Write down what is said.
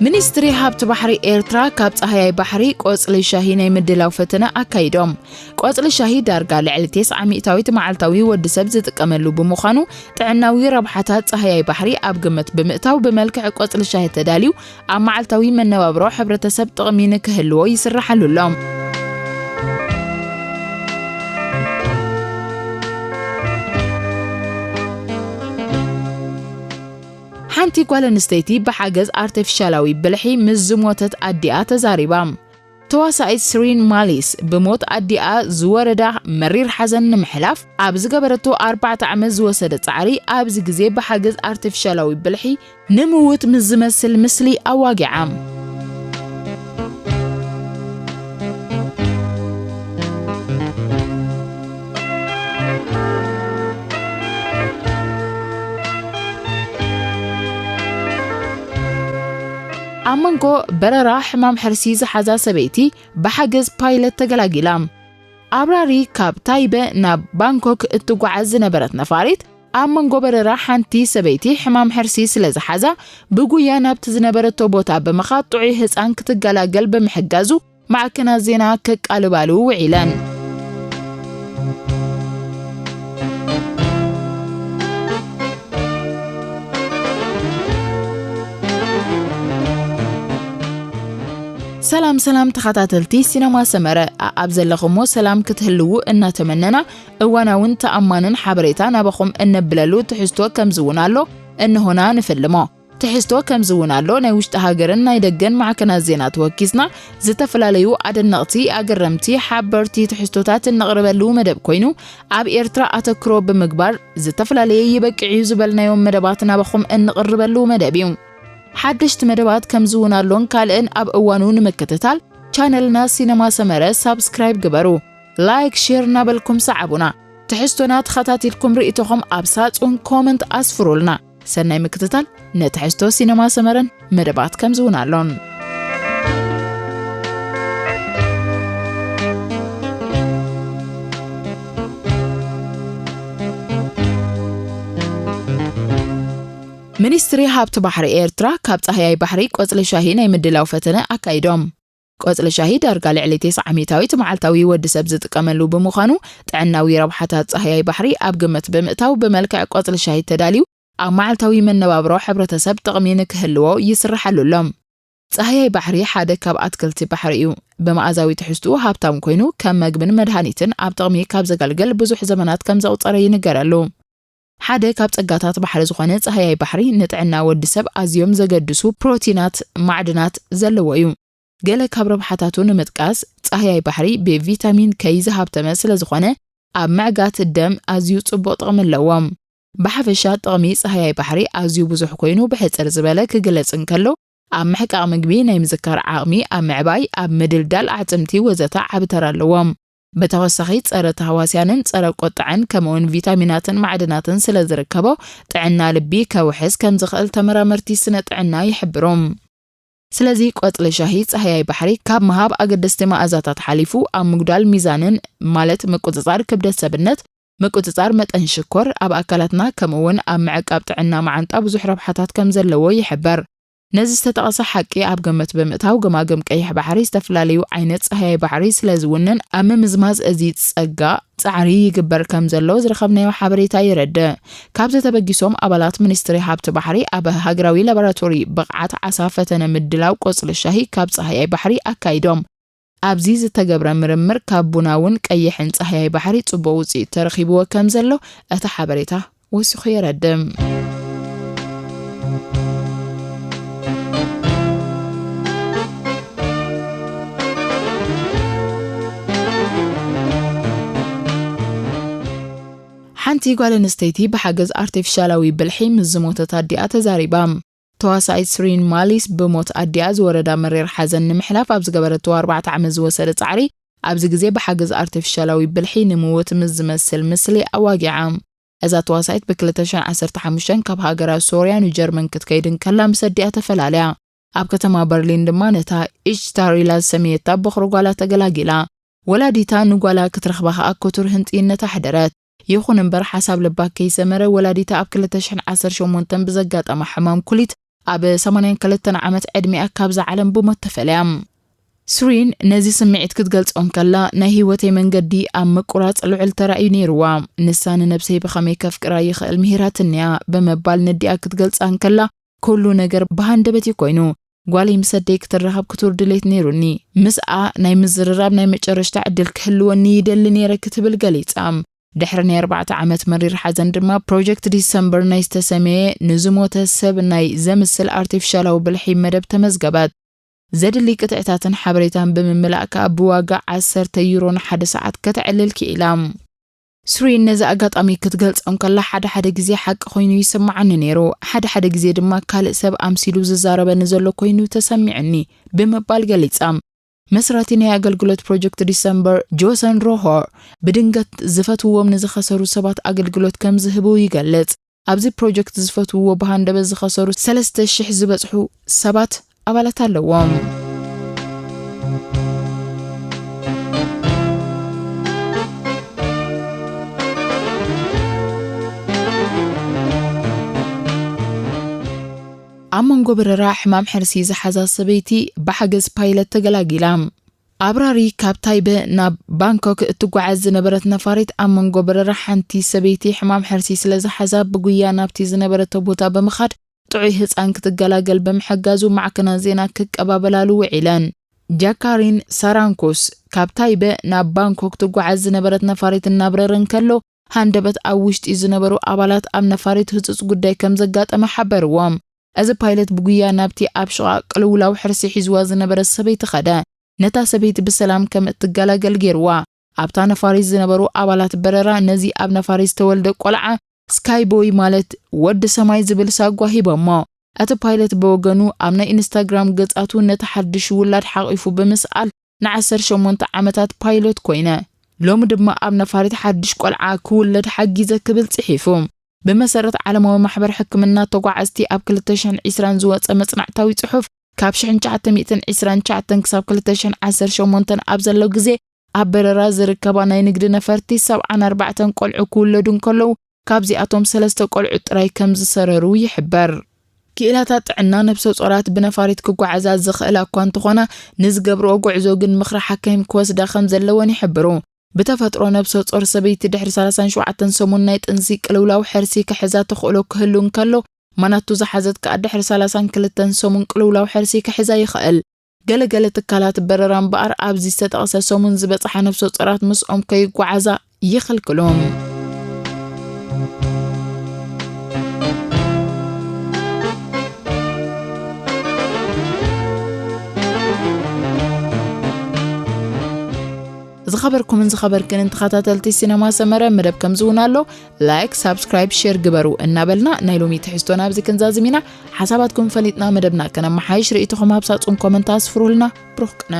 ሚኒስትሪ ሃብቲ ባሕሪ ኤርትራ ካብ ጻህያይ ባሕሪ ቆጽሊ ሻሂ ናይ ምድላው ፈተነ ኣካይዶም። ቆጽሊ ሻሂ ዳርጋ ልዕሊ ተስዓ ሚእታዊት መዓልታዊ ወዲ ሰብ ዝጥቀመሉ ብምዃኑ፣ ጥዕናዊ ረብሓታት ጻህያይ ባሕሪ ኣብ ግምት ብምእታው ብመልክዕ ቆጽሊ ሻሂ ተዳልዩ ኣብ መዓልታዊ መነባብሮ ሕብረተሰብ ጥቕሚ ንክህልዎ ይስራሓሉ ኣሎ። ሓንቲ ጓል ኣንስተይቲ ብሓገዝ ኣርቲፊሻላዊ ብልሒ ምስ ዝሞተት ኣዲኣ ተዛሪባ። ተዋሳኢት ስሪን ማሊስ ብሞት ኣዲኣ ዝወረዳ መሪር ሓዘን ንምሕላፍ ኣብ ዝገበረቶ ኣርባዕተ ዓመት ዝወሰደ ጻዕሪ፣ ኣብዚ ግዜ ብሓገዝ ኣርቲፊሻላዊ ብልሒ ንምውት ምስ ዝመስል ምስሊ ኣዋጊዓ። ኣብ መንጎ በረራ ሕማም ሕርሲ ዝሓዛ ሰበይቲ ብሓገዝ ፓይለት ተገላጊላ። ኣብራሪ ካብ ታይበ ናብ ባንኮክ እትጓዓዝ ዝነበረት ነፋሪት፣ ኣብ መንጎ በረራ ሓንቲ ሰበይቲ ሕማም ሕርሲ ስለ ዝሓዛ፣ ብጉያ ናብቲ ዝነበረቶ ቦታ ብምኻድ ጥዑይ ህጻን ክትገላገል ብምሕጋዙ፣ ማዕከናት ዜና ከቃልባሉ ውዒለን። ሰላም ሰላም ተኸታተልቲ ሲነማ ሰመረ፣ ኣኣብ ዘለኹሞ ሰላም ክትህልዉ እናተመነና፣ እዋናውን ተኣማንን ሓበሬታ ናባኹም እነብለሉ ትሕዝቶ ከምዚ እውን ኣሎ፣ እንሆና ንፍልሞ። ትሕዝቶ ከምዚ እውን ኣሎ፣ ናይ ውሽጢ ሃገርን ናይ ደገን ማዕከናት ዜና ተወኪስና፣ ዝተፈላለዩ ኣደነቕቲ፣ ኣገረምቲ፣ ሓበርቲ ትሕዝቶታት እነቕርበሉ መደብ ኮይኑ፣ ኣብ ኤርትራ ኣተክሮ ብምግባር፣ ዝተፈላለየ ይበቅዕ እዩ ዝበልናዮም መደባት ናባኹም እንቕርበሉ መደብ እዩ። ሓደሽቲ መደባት ከምዚ እውን ኣሎን ካልእን ኣብ እዋኑ ንምክትታል፣ ቻነልና ሲነማ ሰመረ ሳብስክራይብ ግበሩ። ላይክ፣ ሼር እናበልኩም ሰዓቡና። ትሕዝቶና ተኸታቲልኩም ርእይቶኹም ኣብ ሳጹን ኮመንት ኣስፍሩልና። ሰናይ ምክትታል። ንትሕዝቶ ሲነማ ሰመረን መደባት ከምዚ እውን ኣሎን። ሚኒስትሪ ሃብቲ ባሕሪ ኤርትራ ካብ ጻህያይ ባሕሪ ቆጽሊ ሻሂ ናይ ምድላው ፈተነ ኣካይዶም። ቆጽሊ ሻሂ ዳርጋ ልዕሊ ተስዓ ሚእታዊት መዓልታዊ ወዲ ሰብ ዝጥቀመሉ ብምዃኑ፣ ጥዕናዊ ረብሓታት ጻህያይ ባሕሪ ኣብ ግምት ብምእታው ብመልክዕ ቆጽሊ ሻሂ ተዳልዩ ኣብ መዓልታዊ መነባብሮ ሕብረተሰብ ጥቕሚ ንክህልዎ ይስርሓሉ ኣሎ። ጻህያይ ባሕሪ ሓደ ካብ ኣትክልቲ ባሕሪ እዩ። ብመኣዛዊ ትሕዝትኡ ሃብታም ኮይኑ፣ ከም መግብን መድሃኒትን ኣብ ጥቕሚ ካብ ዘገልግል ብዙሕ ዘመናት ከም ዘቑጸረ ይንገረሉ። ሓደ ካብ ጸጋታት ባሕሪ ዝኾነ ጻህያይ ባሕሪ ንጥዕና ወዲ ሰብ ኣዝዮም ዘገድሱ ፕሮቲናት፣ ማዕድናት ዘለዎ እዩ። ገለ ካብ ረብሓታቱ ንምጥቃስ፣ ጻህያይ ባሕሪ ብቪታሚን ከይ ዝሃብተመ ስለ ዝኾነ፣ ኣብ ምዕጋት ደም ኣዝዩ ጽቡቕ ጥቕሚ ኣለዎ። ብሓፈሻ ጥቕሚ ጻህያይ ባሕሪ ኣዝዩ ብዙሕ ኮይኑ፣ ብሕጽር ዝበለ ክግለጽ እንከሎ፣ ኣብ ምሕቃቕ ምግቢ ናይ ምዝካር ዓቕሚ ኣብ ምዕባይ፣ ኣብ ምድልዳል ኣዕጽምቲ ወዘተ ዓቢ ተራ ኣለዎ። ብተወሳኺ ጸረ ተህዋስያንን ጸረ ቆጣዕን ከምኡውን ቪታሚናትን ማዕድናትን ስለ ዝርከቦ፣ ጥዕና ልቢ ከውሕስ ከም ዝኽእል ተመራመርቲ ስነ ጥዕና ይሕብሩ። ስለዚ ቆጽሊ ሻሂ ጻህያይ ባሕሪ ካብ ምሃብ ኣገደስቲ መኣዛታት ሓሊፉ ኣብ ምጉዳል ሚዛንን ማለት ምቁጽጻር ክብደት ሰብነት፣ ምቁጽጻር መጠን ሽኮር ኣብ ኣካላትና ከምኡ እውን ኣብ ምዕቃብ ጥዕና መዓንጣ ብዙሕ ረብሓታት ከም ዘለዎ ይሕበር። ነዚ ዝተጠቐሰ ሓቂ ኣብ ግምት ብምእታው ገማግም ቀይሕ ባሕሪ ዝተፈላለዩ ዓይነት ጻህያይ ባሕሪ ስለ ዝውንን ኣብ ምምዝማዝ እዚ ጸጋ ጻዕሪ ይግበር ከም ዘሎ ዝረኸብናዮ ሓበሬታ የረድእ። ካብዚ ተበጊሶም ኣባላት ሚኒስትሪ ሃብቲ ባሕሪ ኣብ ሃገራዊ ላቦራቶሪ ብቕዓት ዓሳ ፈተነ ምድላው ቆጽሊ ሻሂ ካብ ጻህያይ ባሕሪ ኣካይዶም። ኣብዚ ዝተገብረ ምርምር ካብ ቡናውን ቀይሕን ጻህያይ ባሕሪ ጽቡቕ ውጽኢት ተረኺብዎ ከም ዘሎ እቲ ሓበሬታ ወሲኹ የረድእ። ሓንቲ ጓል ኣንስተይቲ ብሓገዝ ኣርቲፊሻላዊ ብልሒ ምስ ዝሞተት ኣዲኣ ተዛሪባ። ተዋሳኢት ስሪን ማሊስ ብሞት ኣዲኣ ዝወረዳ መሪር ሓዘን ንምሕላፍ ኣብ ዝገበረቶ ኣርባዕተ ዓመት ዝወሰደ ጻዕሪ፣ ኣብዚ ግዜ ብሓገዝ ኣርቲፊሻላዊ ብልሒ ንምውት ምስ ዝመስል ምስሊ ኣዋጊዓ። እዛ ተዋሳኢት ብ ክልተ ሽሕን ዓሰርተ ሓሙሽተን ካብ ሃገራ ሶርያ ንጀርመን ክትከይድ እንከላ ምስ ኣዲኣ ተፈላልያ። ኣብ ከተማ በርሊን ድማ ነታ ኢሽታር ኢላ ዝሰመየታ ቦኽሪ ጓላ ተገላጊላ። ወላዲታ ንጓላ ክትረኽባ ከኣ ክቱር ህንጥይነት ኣሕደረት። ይኹን እምበር፣ ሓሳብ ልባ ከይሰመረ፣ ወላዲታ ኣብ ክልተ ሽሕን ዓሰርተ ሸሞንተን ብዘጋጠማ ሕማም ኩሊት ኣብ ሰማንያን ክልተን ዓመት ዕድሚኣ ካብዛ ዓለም ብሞት ተፈልያ። ስሪን ነዚ ስምዒት ክትገልጾ እንከላ፣ "ናይ ህይወተይ መንገዲ ኣብ ምቁራጽ ልዑል ተራ እዩ ነይርዋ። ንሳ ንነብሰይ ብኸመይ ከፍቅራ ይኽእል ምሂራትን'ያ" ብምባል ንዲኣ ክትገልጻ እንከላ፣ "ኩሉ ነገር ብሃንደበት እዩ ኮይኑ። ጓለይ ምስ ኣደይ ክትራኸብ ክቱር ድሌት ነይሩኒ። ምስኣ ናይ ምዝርራብ ናይ መጨረሽታ ዕድል ክህልወኒ ይደሊ ነይረ" ክትብል ገሊጻ። ድሕሪ ናይ ኣርባዕተ ዓመት መሪር ሓዘን ድማ፣ ፕሮጀክት ዲሰምበር ናይ ዝተሰመየ ንዝሞተ ሰብ ናይ ዘምስል ኣርቲፊሻላዊ ብልሒ መደብ ተመዝገበት። ዘድሊ ቅጥዕታትን ሓበሬታን ብምምላእ ከኣ ብዋጋ ዓሰርተ ዩሮ ንሓደ ሰዓት ከተዕልል ክኢላ። ስሪን ነዚ ኣጋጣሚ ክትገልጾ እንከላ፣ "ሓደ ሓደ ግዜ ሓቂ ኮይኑ ይስምዓኒ ነይሩ፣ ሓደ ሓደ ግዜ ድማ ካልእ ሰብ ኣምሲሉ ዝዛረበኒ ዘሎ ኮይኑ ተሰሚዑኒ" ብምባል ገሊጻ። መስራቲ ናይ ኣገልግሎት ፕሮጀክት ዲሰምበር፣ ጆሰን ሮሆር፣ ብድንገት ዝፈትውዎም ንዝኸሰሩ ሰባት ኣገልግሎት ከም ዝህቡ ይገልጽ። ኣብዚ ፕሮጀክት ዝፈትውዎ ብሃንደበት ዝኸሰሩ ሰለስተ ሽሕ ዝበጽሑ ሰባት ኣባላት ኣለዎም። ኣብ መንጎ በረራ ሕማም ሕርሲ ዝሓዛ ሰበይቲ ብሓገዝ ፓይለት ተገላጊላ። ኣብራሪ ካብ ታይበ ናብ ባንኮክ እትጓዓዝ ዝነበረት ነፋሪት፣ ኣብ መንጎ በረራ ሓንቲ ሰበይቲ ሕማም ሕርሲ ስለ ዝሓዛ፣ ብጉያ ናብቲ ዝነበረቶ ቦታ ብምኻድ ጥዑይ ህጻን ክትገላገል ብምሕጋዙ፣ ማዕከናት ዜና ክቀባበላሉ ውዒለን። ጃካሪን ሳራንኩስ ካብ ታይበ ናብ ባንኮክ ትጓዓዝ ዝነበረት ነፋሪት እናብረረ እንከሎ፣ ሃንደበት ኣብ ውሽጢ ዝነበሩ ኣባላት ኣብ ነፋሪት ህጹጽ ጉዳይ ከም ዘጋጠመ ሓበርዎም። እዚ ፓይለት ብጉያ ናብቲ ኣብ ሽቓቕ ቅልውላው ሕርሲ ሒዝዋ ዝነበረ ሰበይቲ ኸደ። ነታ ሰበይቲ ብሰላም ከም እትገላገል ገይርዋ። ኣብታ ነፋሪት ዝነበሩ ኣባላት በረራ ነዚ ኣብ ነፋሪት ዝተወልደ ቆልዓ ስካይ ቦይ፣ ማለት ወዲ ሰማይ ዝብል ሳጓ ሂቦሞ። እቲ ፓይለት ብወገኑ ኣብ ናይ ኢንስታግራም ገጻቱ ነቲ ሓድሽ ውላድ ሓቒፉ ብምስኣል፣ "ንዓሰርተ ሸሞንተ ዓመታት ፓይሎት ኮይነ፣ ሎሚ ድማ ኣብ ነፋሪት ሓድሽ ቆልዓ ክውለድ ሓጊዘ" ክብል ጽሒፉ። ብመሰረት ዓለማዊ ማሕበር ሕክምና ተጓዓዝቲ ኣብ ክልተ ሽሕን ዕስራን ዝወጸ መጽናዕታዊ ጽሑፍ፣ ካብ ሽሕን ትሽዓተ ሚእትን ዕስራን ትሽዓተን ክሳብ ክልተ ሽሕን ዓሰርተ ሸሞንተን ኣብ ዘሎ ግዜ፣ ኣብ በረራ ዝርከባ ናይ ንግዲ ነፈርቲ ሰብዓን ኣርባዕተን ቆልዑ ክውለዱ እንከለዉ፣ ካብዚኣቶም ሰለስተ ቆልዑ ጥራይ ከም ዝሰረሩ ይሕበር። ክኢላታት ጥዕና፣ ነብሰ ጾራት ብነፋሪት ክጓዓዛ ዝኽእላ እኳ እንተኾና፣ ንዝገብርኦ ጉዕዞ ግን ምኽሪ ሓካይም ክወስዳ ከም ዘለወን ይሕብሩ። ብተፈጥሮ ነብሰ ጾር ሰበይቲ ድሕሪ ሰላሳን ሸውዓተን ሰሙን ናይ ጥንሲ ቅልውላው ሕርሲ ክሕዛ ተኽእሎ ክህሉ እንከሎ፣ ማናቱ ዝሓዘት ከኣ ድሕሪ ሰላሳን ክልተን ሰሙን ቅልውላው ሕርሲ ክሕዛ ይኽእል። ገለገለ ትካላት በረራ እምበኣር፣ ኣብዚ ዝተጠቕሰ ሰሙን ዝበጽሓ ነብሰ ጾራት ምስኦም ከይጓዓዛ ይኽልክሎም። ዝኸበርኩምን ዝኸበርክንን ተኸታተልቲ ሲነማ ሰመረ፣ መደብ ከምዚ እውን ኣሎ። ላይክ፣ ሳብስክራይብ፣ ሼር ግበሩ እናበልና፣ ናይ ሎሚ ትሕዝቶና ኣብዚ ክንዛዝም ኢና። ሓሳባትኩም ፈሊጥና መደብና ከነመሓይሽ፣ ርእይቶኹም ኣብ ሳጹን ኮመንት ኣስፍሩልና። ብሩኽ ቅነ።